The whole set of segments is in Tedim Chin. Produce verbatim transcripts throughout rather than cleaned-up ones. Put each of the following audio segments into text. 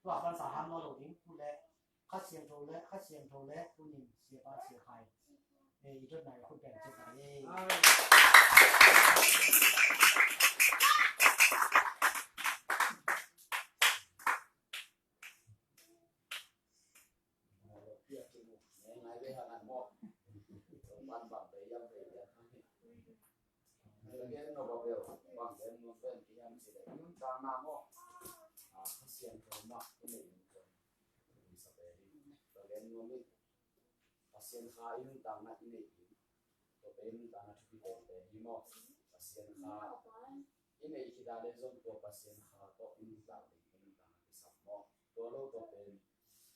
Tua pan sa ham nawn lo ding, tu le Kha Siangtho le, Kha Siangtho le, tu ning siapa siakhai. Eh, i dotna i khut beng ciat lai. Pasian kha i nuntakna i nei in, tua pen i nuntakna thupi tengteng hi maw? Pasian kha i neih khit a le zong tua Pasian kha tawh i nuntak ding i nuntakna kisam maw? Tua lo tua pen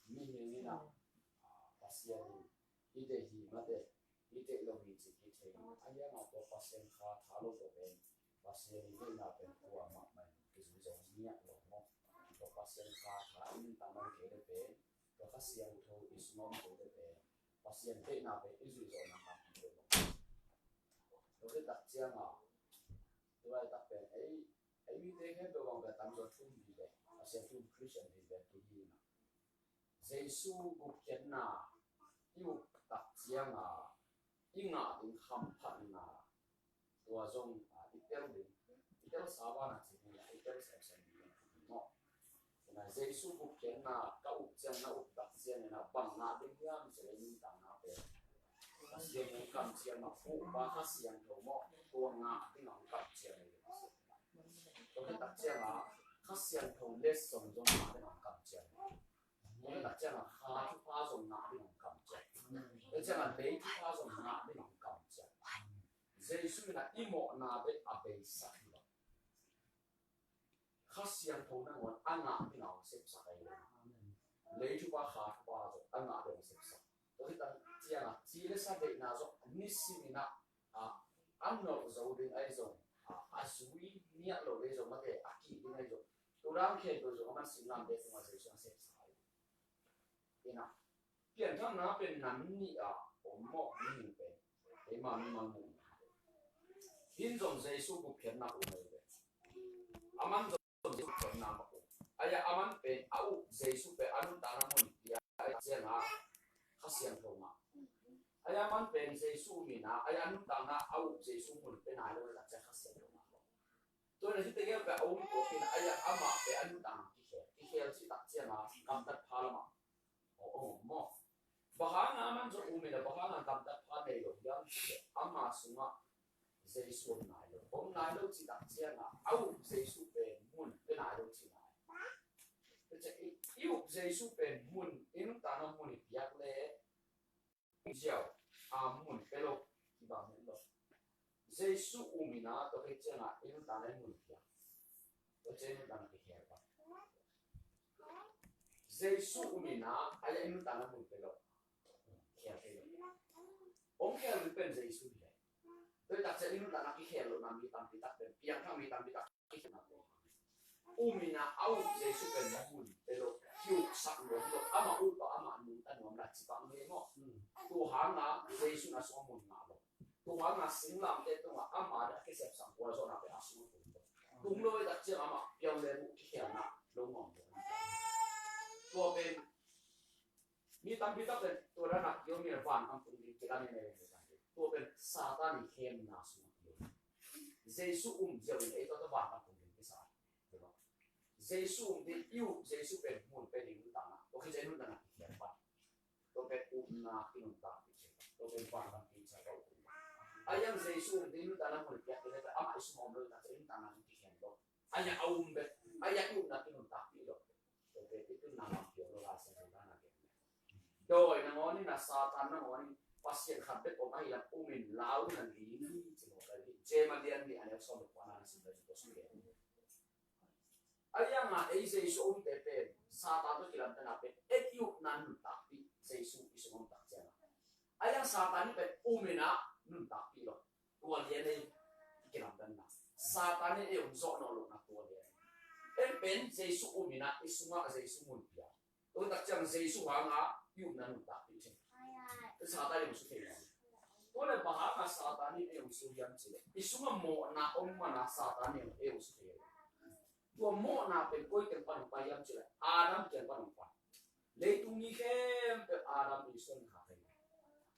mihing in ah, ah, Pasian in i deih hi mate, i deih lo hi ci kithei. A hiang ah tua Pasian kha tha lo tua pen Pasian i deihna pen tua mahmah in kizui zo ngiat lo maw? Tua Pasian kha tha i nuntakna kei le pen tua Kha Siangtho i sungah om kei le pen Pasian deihna pen i zuih zawhna ngam hi lo maw? Tua khit ciangah tua laitak pen ei, ei mite khempeuh bang pen tamzaw thum vive, Pasian thu um Khristian vive kihi in ah, Jesu gupkhiatna i up tak ciangah i ngah ding hamphatna tua zong, ah, i tel ding, i telsa banah ci ding, i tel semsem ding maw? Ina Jesu gupkhiatna ka up ciang, na up tak ciang ina bang ngah ding hiam ci leh i nuntakna pen Pasian in kamciam a, pu pa Kha Siangtho maw, tua ngah ding a hong kamciam hi. Tua khit tak ciangah Kha Siangtho lesson zong ngah ding a hong kamciam hi. Tua khit tak ciangah Kha thupha zong ngah ding a hong kamciam. Tua ciangah lei thupha zong ngah ding a hong kamciam. Jesu in ah i mawhna bek a beisak hi lo. Kha Siangtho nangawn a ngah ding a hong sepsak ahi lo. Lei thupha, Kha thupha zong a ngah ding a hong sepsak. Tua khit tak ciangah ci le sa deihna zong nisim in ah, a, a nolh zo ding ahi zong, a, a zui ngiat lo ding ahi zong, mate, a kih ding ahi zong, tua dan khempeuh zong aman singlamteh tungah Jesu a sepsak ahi. Ina pianthakna pen nam nih a om maw, mihing pen? Keima mimal muhna in zong Jesu gupkhiatna um ahi ve. Aman zong Jesu gupkhiatna mah um. Ahi a aman pen a up Jesu pen a nuntakna mun pia, ahi ciangah Kha Siangtho mah. Ahi a aman pen Jesu um ina, ahi a nuntakna a up Jesu mun pia nai lo, ahi ciang Kha Siangtho mah. Tua ina hi tegel pen a um tuak ina, ahi a amah pen a nuntakna kikhel, kikhel cih tak ciangah gamtat pha lamah aw, aw, maw? Bang hanga aman zong um in a, bang hanga gamtat pha nei lo hiam cih leh ama sungah Jesu om nai lo. Om nai lo cih tak ciangah a up Jesu pen mun pia nai lo cihna hi. I, i up Jesu pen mun, i nuntakna mun i piak leh ziau a mun pia lo, kibang het lo. Jesu um ina, tua khit ciangah i nuntakna i mun pia. Tua ciang i nuntakna kikhel pah. Jesu um ina, ahi a i nuntakna mun pia lo. Khel kei lo. Hong khel ding pen Jesu hi. Tua tak ciang i nuntakna kikhel lohna mi tampi tak pen, piangthak mi tampi tak kikhel na tua. Um ina a up Jesu pen mun pia lo, kiuksak nuam lo, amah up a amah nungta nuam la ci bang hi maw? Tua hanga Jesu na sungah mun ngah lo. Tua hanga singlamteh tungah ama dah kisepsak gualzawhna pen a sungah tung lo. Tung lo i tak ciang amah piang le muh kikhelna lo ngawm lo. Tua pen mi tampi tak pen tua dan a kiom in a van kam tung ding kilam in a, tua pen Satan i khemna sungah kiom. Jesu um ziau in ei tawh tawh van kam tung ding kisa. Jesu um ding i up Jesu pen mun pia ding nuntakna. Tua khit ciang nuntakna kikhel pah. Tua pen upna kinuntakpih. Tua pen van kam kisa ka up. Ahi a Jesu um ding nuntakna mun piak ding le amah i sungah om lo i tak ciang nuntakna kikhel lo. Ahi a um bek, ahi a i upna kinuntakpih lo. Tua pen i tunna ngam piak lo la sa lo dan a gen. Dawi nangawn in a Satan nangawn in Pasian khat bek om ahi lam um in lau in a ling hi ci lo ka hi. James a lian nih a neu sawm le kua na na sim le ci tua sung le. Ahi a nga ei Jesu umte pen Satan tawh kilamdanna pen ei i upna nuntakpih Jesu i sung om tak ciangin. Ahi a Satan i pen um in a nuntakpih lo. Tua lian ei kilamdanna. Satan in ei hong zawh nawn lohna tua lian. Ei pen Jesu um in a i sungah Jesu mun pia. Tua tak ciang Jesu hanga i upna nuntakpih thei. Satan i hong su thei lo. Tua le bang hanga Satan in ei hong su hiam cih leh i sungah mawhna om mana Satan in ei hong su thei lo. Tua mawhna pen koi kiang pan hong pai hiam cih leh Adam kiang pan hong pai. Leitung mi khempeuh Adam in suan kha thei.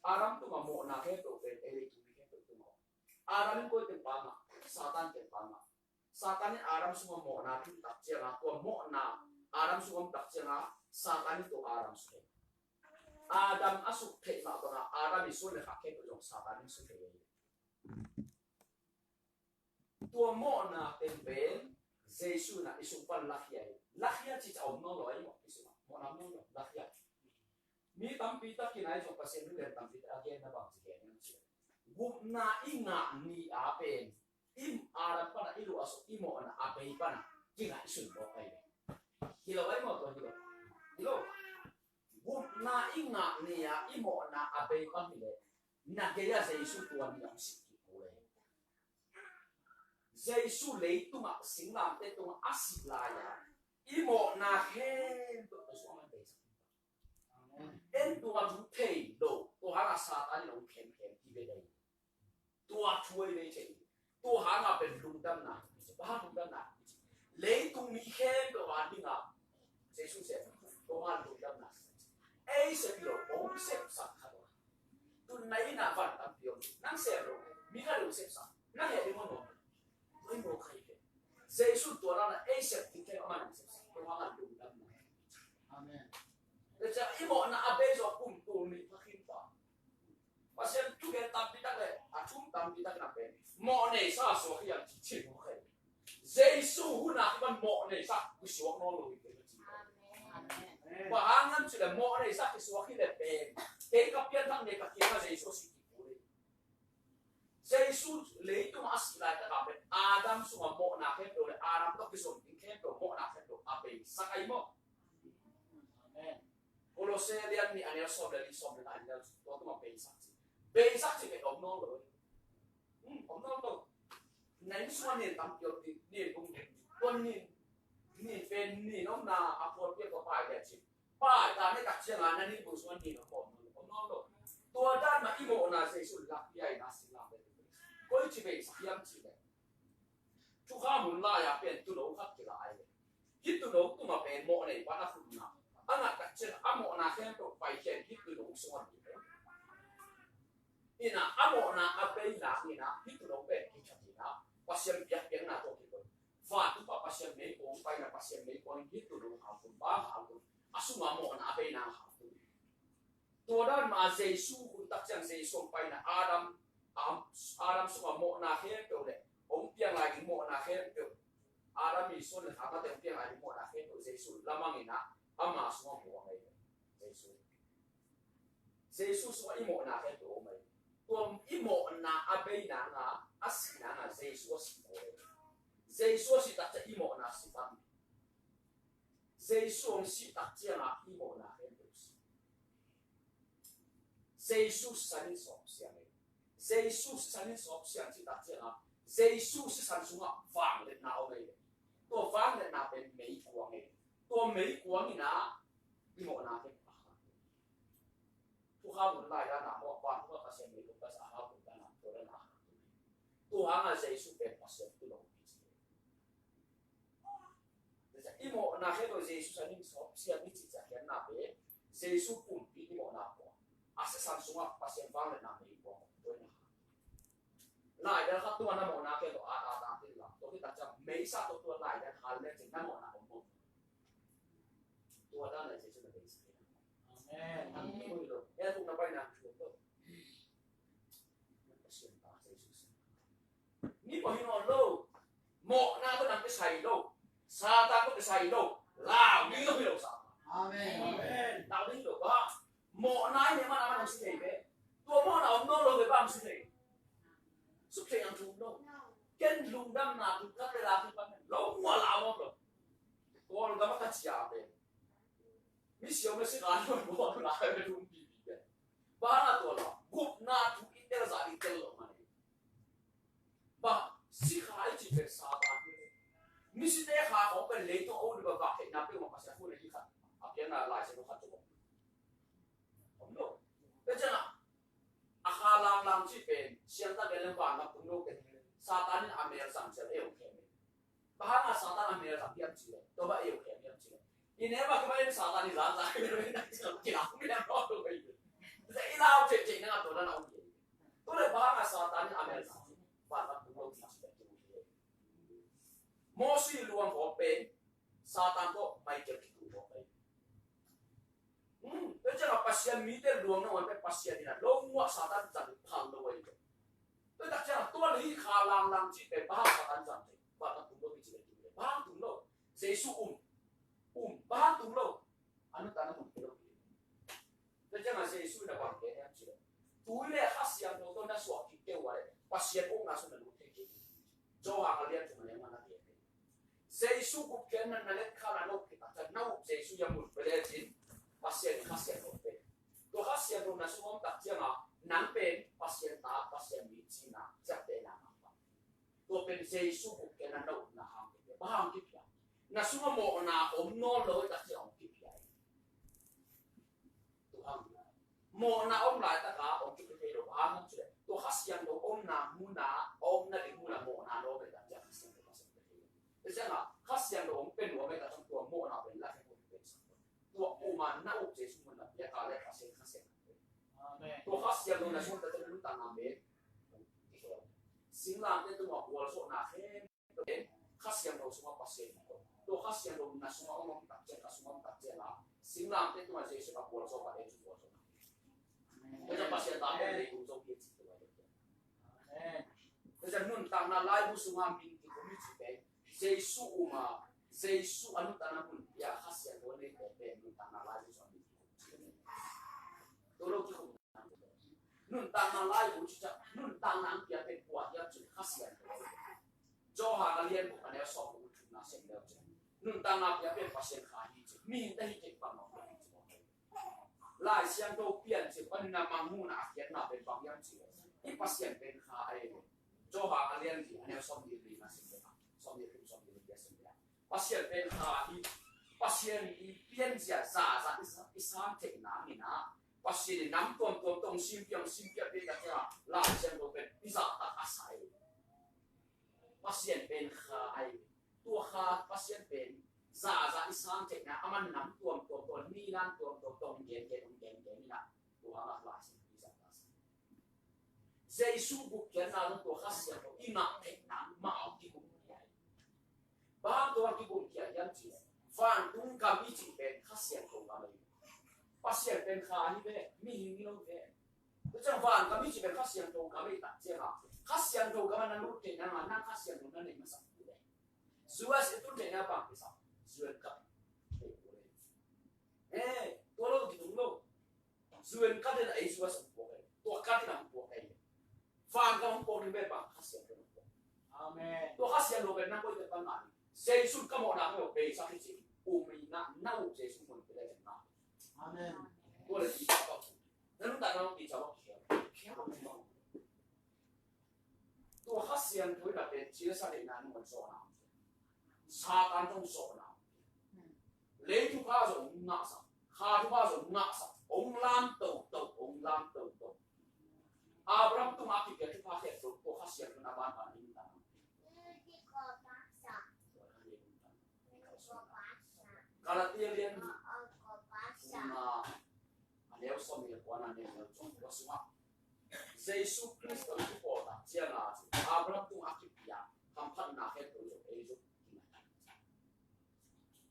Adam tungah mawhna khempeuh pen ei leitung mi khempeuh tungah. Adam in koi kiang pan mah, Satan kiang pan mah. Satan in Adam sungah mawhna tun tak ciangin, tua mawhna Adam sungah om tak ciangin, Satan in tua Adam sungah. Adam a suk theih mah bangin Adam in suan le khak khempeuh zong Satan in suk thei. Tua mawhna teng pen Jesu in i sung pan lakhia hi. Lakhia cih ciang om nawn lo ahi maw, i sungah mawhna om nawn lo, lakhia. Mi tampi takin ahi zong Pasian thu gen tampi tak a genna bang ci gen hiam cih leh, gupna i ngah ni a pen i Adam pana i luah suk i mawhna a bei pana kingaihsun mawk ahi ve. Hi lo ahi maw, tua hi lo. Hi lo. Gupna i ngah ni a i mawhna a bei pan hi leh na gei a Jesu tua ni a hong sik kik kul ahi. Jesu leitungah singlamteh tungah a sih lai-a i mawhna khempeuh tua sungah man beisak. En tua thu thei lo, tua hangah Satan in hong khemkhem hi ve dai. Tua thu ei nei thei. Tua hangah pen lungdamna. Bang hang lungdamna? Leitung mi khempeuh a dingah Jesu sem. Tua hangah lungdamna. Ei sem lo, hong sepsak kha lo. Tun na innah van tampi om. Nang sem lo, mi khat hong sepsak. Nang heh ding om lo. Tua hi mawk ahi ve. Jesu tua dan a ei sem ding khempeuh amah in hong sepsak. Tua hangah lungdamna. Amen. Tua ciang i mawhna a bei zawh kum tul nih pha khin ta. Pasian thugen tampi tak le a thum tampi tak na pen mawh neisa suak hiam ci cin mawk ahi. Jesu hun a kipan mawh neisa kisuak nawn lo hi. Amen. Bang hang hiam cih leh mawh neisa kisuak hi leh pen kei ka pianthak nei ka kiangah Jesu a sih kik kul hi. Jesu leitung a sih laitak a pen Adam sungah mawhna khempeuh le Adam tawh kizom ding khempeuh mawhna khempeuh a beisak ahi maw? Amen. Kolose lian nih a neu sawm le li, sawm le nga a neu tua tungah beisak ci. Beisak ci pen om nawn lo. Hmm, om nawn lo. Na inn sungah nin tampi om ding, nin bung ding. Tua nin, nin pen nin omna a phual piak tua pai lian ci. Pai ta ne tak ciangin na nin bung sungah nin om nawn lo. Om nawn lo. Tua dan mah i mawhna Jesu lak piak in a singlamteh. Koi ci beisak hiam cih leh, Thukham hun lai-a pen tuuno khat kila ahi ve. Hih tuuno tungah pen mawh nei pan a khutna a ngah tak ciang a mawhna khempeuh paikhia in hih tuuno sungah lut hi. Ina a mawhna a bei nang ina hih tuuno pen kithat ina Pasian biakpiakna tawh kikoih. Vantung pan Pasian meikuang paina, Pasian meikuang in hih tuuno hau tun, bang hau tun, a sungah mawhna a bei nang hau tun. Tua dan mah Jesu hun tak ciang Jesu hong paina Adam, Adam, Adam sungah mawhna khempeuh le hong piang lai ding mawhna khempeuh, Adam i suan le khak mate hong piang lai ding mawhna khempeuh Jesu lamang ina ama sungah muang ahi. Jesu, Jesu sungah i mawhna khempeuh om ahi. Tua i mawhna a bei nanga, a sih nanga Jesu a sih ahi. Jesu a sih tak ciang i mawhna sih tam. Jesu hong sih tak ciangin i mawhna khempeuh sih. Jesu sisan in sawp siang hi. Jesu sisan in sawp siang cih tak ciangin Jesu sisan sungah vangliatna om hi. Tua vangliatna pen meikuang hi. Tua meikuang ina i mawhna khempeuh a hau. Thukham hun lai dan a mawh pan, thukham Pasian meikuang Pasian a hau hun dan a tua dan a hau. Tua hangin Jesu pen Pasian tuuno hi ci. I mawhna khempeuh Jesu sisan in sawp siang hi cih ciang khiatna pen Jesu pumpi i mawhna pua. A sisan sungah Pasian vangliatna meikuang pua ina. Laidal khat tungah na mawhna khempeuh a, a, a, a, a, tua khit tak ciang meisa tawh tua laidal hal le cin na mawhna om maw? Tua dan a Jesu na beisak hi. Amen. Amen. Tua hi lo. Hell tung na paina thu lo. Pasian ta Jesu. Ni pawh hi nawn lo. Mawhna tawh nang kisai lo. Satan tawh kisai lo. Lau ding lo hi lo sa. Amen. Amen. Lau ding lo ba. Mawhna i neih man a man hong si thei ve. Tua mawhna om nawn lo ve bang si thei. Suk thei ang thu lo. Ken lungdamna thu ka pe la thu pan lo mua la mawk lo. Kawlgam a ka cia ve. Mi siam le si ka lo mawk la ve thu pi pi ve. Bang a tua lo. Gupna thu i tel za i tel lo man. Bang, sikha i cih pen Satan hi. Misite kha khawng pen leitung a ut ding bang vak theihna peuhmah Pasian hun a hi khat. A pianna Lai Siangtho khat cu om. Om lo. Tua ciangin a kha lamlam cih pen siangtak gen leng vanlam tung lo pen Satan in a mel zang ciang ei om khem hi. Bang hang a Satan a mel zang hiam cih leh, tua bang ei uh khem hiam cih leh, i nem a kipan in Satan i zan zang hi lo, i lau cih cih nang a tua na na om hi. Tua leh bang hang a Satan a mel zang, vantung lo cih cih leh, Mosi luang hawm pen Satan tawh Michael kitu hawm pen. Hmm, tua ciangah Pasian mite luang na wan pen Pasian in a lo muah Satan zang phal lo ahi. Tua tak ciangah tua lei kha langlang cih pen bang hang Satan zang pen, vantung lo cih cih leh, vantung lo. Jesu um, um, vantung lo. A nuntakna mun pia lo. Tua ciangah Jesu in a bang gen hiam cih leh, tui le Kha Siangtho tawh na suah kik kei uh a leh Pasian ukna sung na lut thei kei. Johan a lian thum a neu nga na gen. Jesu gupkhiatna na let kha na na up khit tak ciang na up Jesu i a mun pia lecin Pasian in Kha Siangtho pe. Tua Kha Siangtho na sung om tak ciangah nang pen Pasian ta, Pasian mi cihna ciaptehna ngah pah. Tua pen Jesu gupkhiatna na upna hang kipia. Bang hang kipia? Na sungah mawhna om nawn lo tak ciang hong kipia. Tua hang mawhna om laitak a hong kipia thei lo. Bang hang cih leh tua Kha Siangtho omna mun ah, omna ding mun ah mawhna na om laitak ciang Kha Siangtho Pasian pia thei lo. Tua ciangah Kha Siangtho hong pia nuam laitak ciang tua mawhna pen la thei lo, pen sak lo. Tua um a na up Jesu mun ah pia ka leh Pasian Kha Siangtho. Amen. Tua Kha Siangtho na sung tak ciang nuntakna pen singlamteh tungah gualzawhna khempeuh Kha Siangtho sungah Pasian in ko. Tua Kha Siangtho na sungah om om tak ciang, ka sungah om tak ciang a, singlamteh tungah Jesu a gualzawh a, ei cu gualzawh. Amen. Tua ciang Pasian ta pen leitung zong hi a cih tua. Amen. Tua ciang nuntakna laibu sungah min kikum i cih pen Jesu um a, Jesu a nuntakna mun pia Kha Siangtho a neite pen nuntakna laibu sungah min kikum. Tua lo kikum. Nuntakna laibu cih ciang nuntakna hong pia pen kua hiam cih leh Kha Siangtho. Johan a lian guk a neu sawm guk thumna sem leu cih, nuntakna pia pen Pasian Kha hi cih, mihingte hi kei bang mah hi cih. Lai Siangtho Piancil panin a mangmuhna a khiatna pen bang hiam cih leh, i Pasian pen Kha ahi ve. Johan a lian li a neu sawm nih lina sem leu, sawm nih thum, sawm nih li a sem leu. Pasian pen Kha hi. Pasian i pianzia zahzah i sa, i sang theih nangin ah, Pasian in nam tuamtuam tawh hong simpia, hong simpia pia tak ciangah Lai Siangtho pen i zahtak a sa hi. Pasian pen Kha ahi. Tua Kha Pasian pen zahzah i sang theihna, aman nam tuamtuam tawh, nidan tuamtuam tawh hong gengen, hong gengen in ah, tua hangah Lai Siangtho i zahtak a sa hi. Jesu gupkhiatna zong tua Kha Siangtho i ngah theih nang mah hong kigumkhia hi. Bang hang tua hong kigumkhia hiam cih leh, vantung gam i cih pen Kha Siangtho gam ahi. Pasian pen Kha hi ve, mihing hi lo ve. Tua ciang van gam i cih pen Kha Siangtho gam ahi tak ciangah, Kha Siangtho gam ah na lut theih nang a, nang Kha Siangtho na neih masak hi ve. Zuas i tun theihna bang kisam, zuan gam. Eh, tua lo kitung lo. Zuan ka den a ei zuas hong puak ahi. Tua ka den a hong puak ahi. Van ka hong puak ding bek bang Kha Siangtho hong puak. Amen. Tua Kha Siangtho pen na koite pan ngah ding. Jesu ka mawhna ka mawh beisak hi ci. Um i na, na up Jesu mun pia le na. Amen. Tua le ti ca bak. Na nuntakna ti ca bak. Tua Kha Siangtho in a pen ci le sa le na nung zawhna. Satan zong zawhna. Lei thupha zong ngahsak, kha thupha zong ngahsak, hong lam toto, hong lam toto. Abraham tungah kipia thupha khempeuh tua Kha Siangtho in a banban in ta. Galatia lian thumna a neu sawm le kua na neu neu cung tua sungah Jesu Khrist tawh i kipawl tak ciangin Abraham tungah kipia hamphatna khempeuh zong ei zong kingah.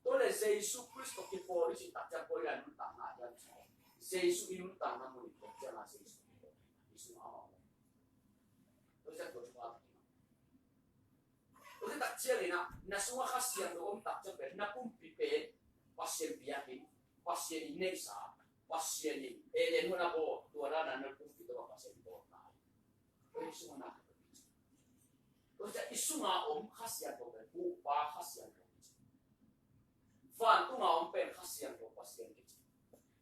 Tua le Jesu Khrist tawh kipawl i cih tak ciang koi lai nuntakna hiam cih leh Jesu i nuntakna mun i tak ciangin Jesu i sungah amah om. Tua ciang tua thupha tak ciangin ah, na sungah Kha Siangtho om tak ciang pen na pumpi pen Pasian biakinn, Pasian i neihsa, Pasian in Eden huan a bawl, tua dan a na pumpi tawh Pasian bawlna. Tua i sungah na, tua ciang i sungah om Kha Siangtho pen Pu, Pa, Kha Siangtho kici. Vantunga om pen Kha Siangtho Pasian kici.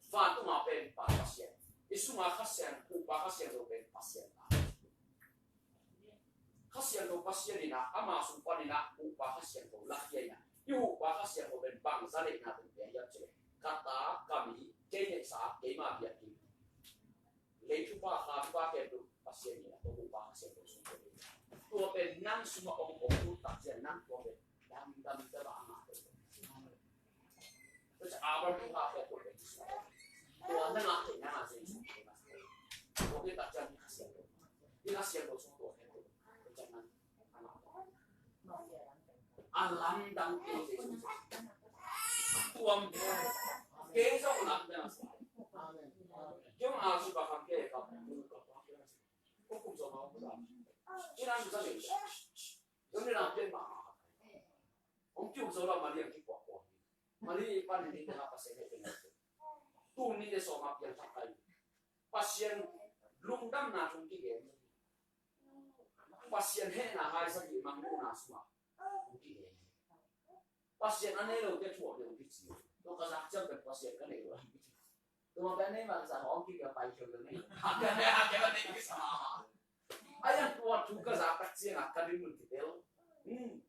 Vantunga pen Pa Pasian. I sungah Kha Siang, Pu, Pa, Kha Siangtho pen Pasian ta. Kha Siangtho Pasian in ah, ama sung panin ah Pu, Pa, Kha Siangtho lakhia in ah, i Pu, Pa, Kha Siangtho pen bangzah neihna tawh pia hiam cih leh, ka ta, ka mi, kei neihsa, keima biakinn, lei thupha, kha thupha khempeuh Pasian in ah, tua Pu, Pa, Kha Siangtho sung pia hi. Tua pen nang sungah hong om ut tak ciang nang tua pen dang Dam dam a ngah. Abraham tu ha pe ko pe. Tua na ngah te na ngah se. Ko pe ta chan ka sia. Ni ka sia ko so ko pe. Ko chan na. A lamdang kei Jesu. Tuam kei zong lamdang. Kei a su ba kham kei ka. Ko kum so ma ko da. Ina su sa le. Zong ni na pen ma. Hong kiu zo la Mari ang kipuakpuak. Mari pan ni te na Pasian he pen. Tuni le sawm a piang thak kai. Pasian lungdamna thong kigen. Pasian hehna hai sa ki mangmuhna sungah thong kigen. Pasian a nei lote thuak deuh kici. Tua ka zak ciang pen Pasian ka nei lo. Tua pen nei mah ka sa hong kik a pai kheu deuh nei. Hak ka nei, hak ka nei kisa. Ai ang tua thu ka zak tak ciang a ka dinmun kitel. Hmm.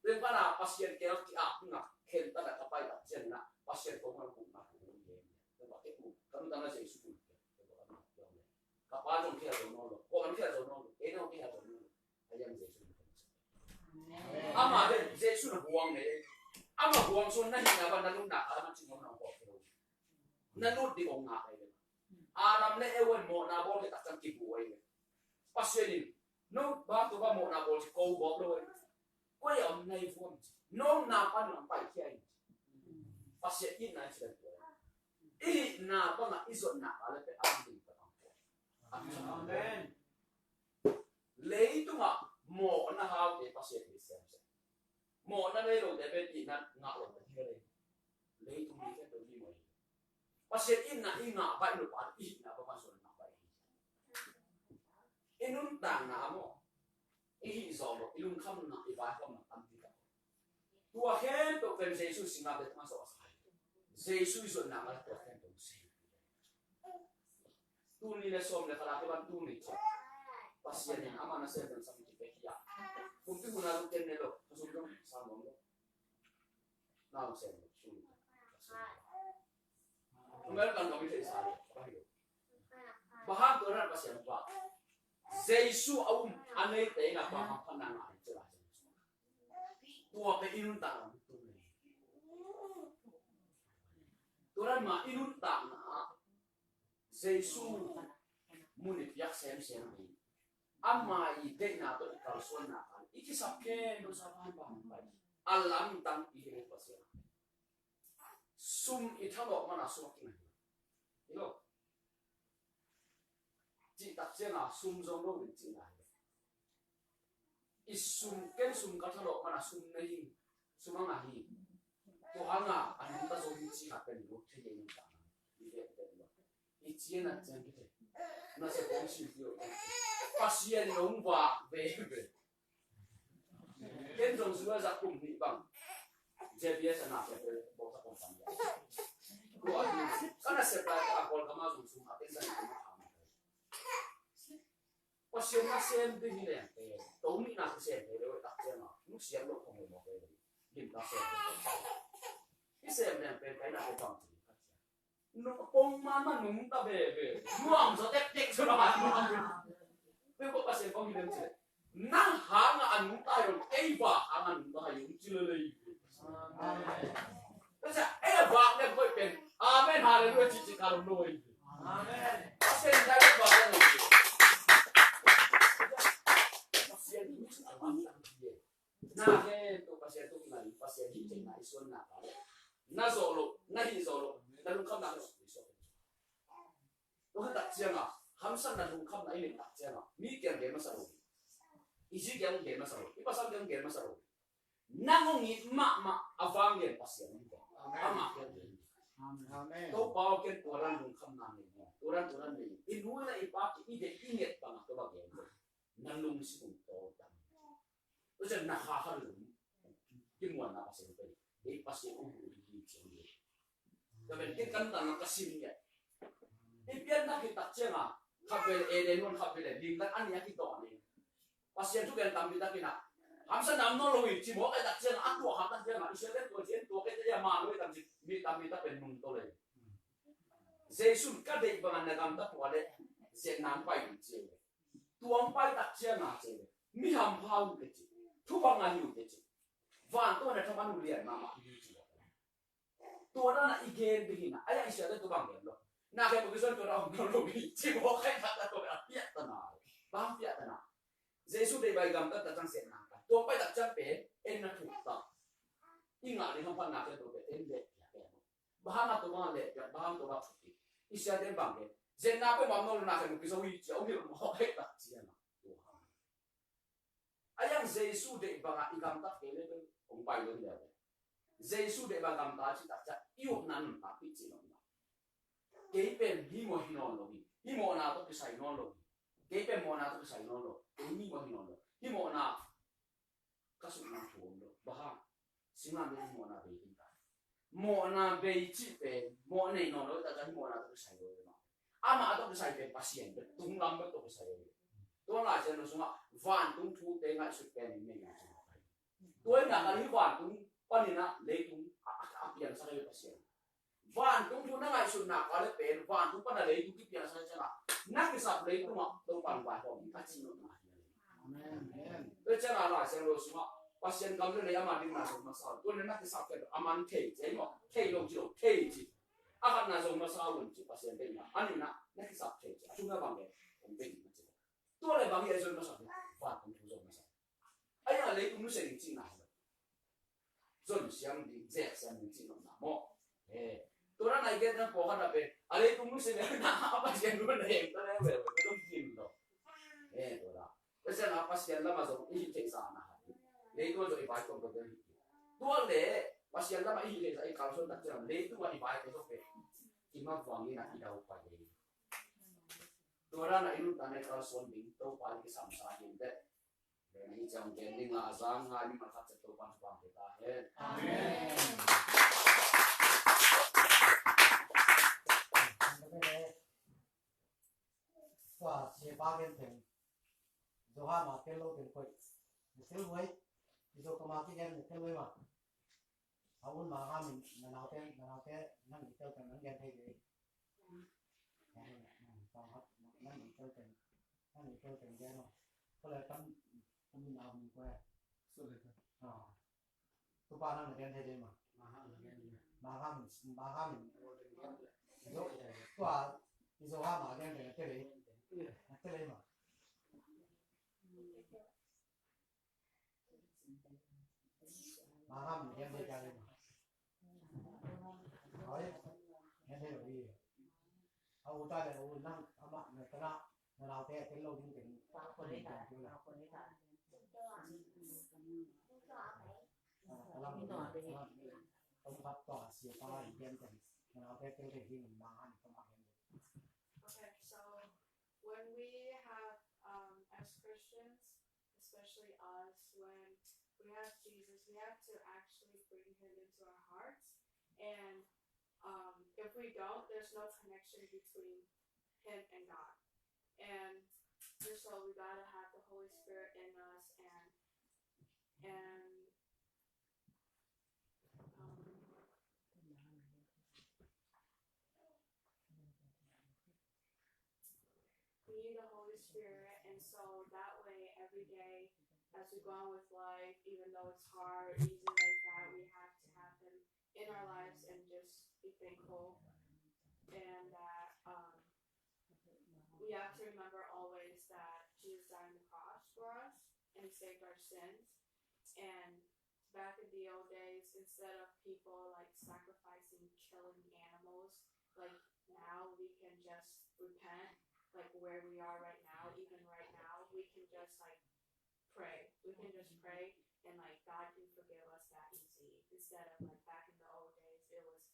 Tua pana Pasian kel ki-ap ngak khen ta na ka pai tak ciang na Pasian ko ngal kuk ngak kuk ngak. Tua ka kuk ka nu ta na Jesu kuk. Ka pa zong khel zo nawn lo. Ko man khel zo nawn lo. Kei nong khel zo nawn lo. Ama pen Jesu na buang ne. Ama buang suan na hihna ban na lungna ka man cing nawn lo. Na lut ding ong ngak ai le. Adam le Eva in mawhna bawl khit tak ciang kibu ai le. Pasian in no ba tu ba mawhna bawl ci ko gawp lo ai. Koi a om nai vuam ci. No na pan lam pai khia in. Pasian in nai ci dan tua. I hihna bang a i zotna ka le pe am ding ka bang tua. Amen. Leitungah mawhna haute Pasian hi semsem. Mawhna nei lote pen itna ngah lo te hi ka lei. Leitung mi khempeuh hi mawh hi. Pasian itna i ngah baih lo pan i hihna bang a zuan ngah baih hi. I nuntakna maw, i hih zawh lo, i lungkhamna, i vaikhamna tampi tak. Tua khempeuh pen Jesu singa bek ma zawh a sa hi. Jesu i zuanna ngah tua khempeuh si. Tuni le sawm le khat a kiban tuni ciang Pasian in ama nasem dang sam kipia hi a. Kumpi hun a luk ken ne lo, a sum dong sam bawm lo. Na hong sem lo, tuni. American ka mi thei sa lo, ka hi lo. Bahan tua nan Pasian pa. Jesu a um a nei te na pa hamphatna ngah hi ci la. Tua pe i nuntakna tung le. Tua nan ma i nuntakna Jesu mun i piak semsem hi. Ama i deihna tawh i kalsuanna kan i kisap khempeuh sa pan bang pai. A lamdang i hi lo Pasian. Sum i thalawh mana sum a kinga hi. Hi lo. Cih tak cianga sum zong lo in cihna hi. I sum, ken sum ka thalawh mana sum na hi, sum a ngah hi. Tua hanga a nungta zo hi ci khat pen lo thei ding ta. I vet vet lo. I cian a cian kite. Na se kong sim ti lo. Pasian in hong vak ve ve. Ken zong sum a zak kum nih bang. J B S a na se pe bawk sa kong pan ya. Tua hi. Ka na se pai ka kol ka ma zong sum a ken sa ni ka ma kha ma. Pasian nasem ding hi leng pen, to nihna kisem thei lo tak cianga nusiat lo khong lo pe. Lim tak sem. Kisem leng pen kaina ko bang ci. Nu pong man man nungta veve. Nuam zaw tektek zaw na man nuam. Pe ko Pasian kong hi dem ci. Nang hanga a nungta hi lo, ei vak hanga nungta hi lo ci lelei. Amen. Ei a vak dem koi pen. Amen, hallelujah ci ci ka lo noi. Amen. Pasian dai vak dem. Pasian hi ci a vak dem. Na he to Pasian to na Pasian hi ci na i suan na ka. Na zo lo, na hi zo lo. Na lungkham na zo. Tua kha tak cianga, hamsatna lungkhamna i neih tak cianga, mi kiang gen masa lo. I zi kiang gen masa lo. I pasal kiang gen masa lo. Nang hong it mahmah a vang gen Pasian hong gen. Amen. Amah kiang gen. Amen. Topa aw ken tua dan lungkhamna nei. Tua dan tua dan nei. I nu le i pa ki i deih i nget bangah tua bang gen. Na lungsim hong tawldam. Tua ciang na kha kha lum. Kimuanna Pasian pen. Ei Pasian hong hu hi ciang hi. Ka pen ken kan tang ka sim hi a. I pianna khit tak cianga khat vei le Eden huan khat vei le dinglat a nih a kidawh ni. Pasian thugen tampi takin a hamsa nam nawn lo hi ci mawk ai tak cianga a tuah khat tak cianga Israel tua ci en tua kei te ia ma lo hi tam ci mi tampi tak pen nung to le. Jesu ka deih bangin na gamta tua le ziatna hong pai ding ci. Tua hong pai tak cianga ci. Mi hampha uh te ci. Thupha ngah uh te ci. Van tawh na thaman uh lian mahmah hi ci lo. Tua dan a i gen ding hi na, a ya i sia te tu bang gen lo. Na khe bukison tua na om lo hi ci bo khai na ta tua a piak ta na. Bang piak ta na. Jesu deih bang i gamtat ta ciang siatna ta. Tua pai tak ciang pen en na thuk ta. I ngah ding hamphatna khe tua pen en leh piak pen. Bang hang a tua bang leh piak, bang hang tua bang thuk hi. I sia te bang gen. Zen na pen bang no na khe bukison hi ci a om hi lo mo khai tak ciang a. Tua. A yang Jesu deih bangah i gamtat kei le pen hong pai lo hi le. Jesu deih bang gamtat cih tak ciang i upna nuntakpih cih lo hi. Kei pen hih mawh hi nawn lo hi. Hih mawhna tawh kisai nawn lo hi. Kei pen mawhna tawh kisai nawn lo. Kei hih mawh hi nawn lo. Hih mawhna ka sukna thu om lo. Bang hang? Singlamteh in mawhna bei ding ta. Mawhna bei cih pen, mawh nei nawn lo, tak ciang hih mawhna tawh kisai lo hi mah. Amah tawh kisai pen Pasian bek, tunglam bek tawh kisai lo hi. Tua Lai Siangtho sungah vantung thute ngaihsut pen in nei na ci. Tua in a kal hih vantung panin a leitung a, a, a piangsak hi Pasian. Vantung thu na ngaihsutna kal le pen, vantung pan a leitung kipiangsak hi ciangin a, na kisap leitung ah Topa'n vai khawm ding ka cih nopna hi. Amen. Tua ciangin a Lai Siangtho sungah Pasian gam le lei ama ding na zong masa un. Tua leh na kisap pen a man thei ci maw, thei lo ci lo, thei ci. A khatna zong masa un ci Pasian deihna. A nihna na kisap thei ci. A thumna bang le hong bei ding na ci. Tua leh bang hi a zong masa, vantung thu zong masa. A ya leitung nusia ding cihna hi lo. Zon siam ding, zek siam ding cih nopna maw. Eh, tua dan a i gen na pawlkhat na pen a leitung nusia ding na a Pasian nusia ding ta le pen pen zong kim lo. Eh, tua dan. Tua ciang a Pasian lam a zong i hih theihsa na ha. Leitung a zong i vai tuamtuam ding hi. Tua leh Pasian lam a i hih theihsa i kalsuan tak ciang leitung a i vai thei zong pen i ma vuang in a i dau pai ding. Tua dan a i nuntakna i kalsuan ding Topa i kisamsa hi in teh. Tua hi ciang gen ding la a zang ngai mi malkhat ciat Topa'n thupha pia ta hen. Amen. Tua siapa gen teng Zo ha ma tel lo teng koih. Na tel huai. I Zo ka ma ki gen na tel huai ma. A un ma ha min na naute, na naute nang i tel teng nang gen thei ding. Nang i tel teng, nang i tel teng gen o. Ko le tam, tam na min ko e. Tupa nang na gen thei ding ma. Ma ha min, ma ha min. Zo, tua i Zo ha ma gen thei na tel ei. Na tel ei ma. Ma ha min gen thei ka ding ma. Oi, gen thei lo hi. A u ta le u nang ama na kana na lau te tel lo ding teng. Okay, so when we have, um, as Christians, especially us, when we have Jesus, we have to actually bring him into our hearts. And, um, if we don't, there's no connection between him and God. And, and so we gotta have the Holy Spirit in us, and, and, um, we need the Holy Spirit, and so that way, every day, as we go on with life, even though it's hard, easy like that, we have to have him in our lives and just be thankful. And that, um, we have to remember always that Jesus died on the cross for us and saved our sins. And back in the old days, instead of people, like, sacrificing, killing animals, like, now we can just repent, like, where we are right now, even right now, we can just, like, pray. We can just pray and, like, God can forgive us that easy. Instead of, like, back in the old days, it was,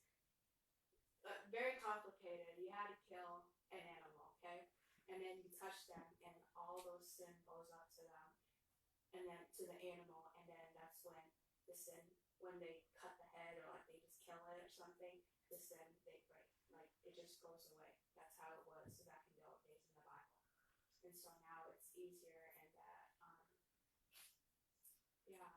uh, very complicated. You had to kill an animal, okay? And then you touch them, and all those sin goes up to them, and then to the animal, and then that's when the sin, when they cut the head or, like, they just kill it or something, the sin, they break. Like, it just goes away. That's how it was back in the old days in the Bible. And so now it's easier and that, um, yeah.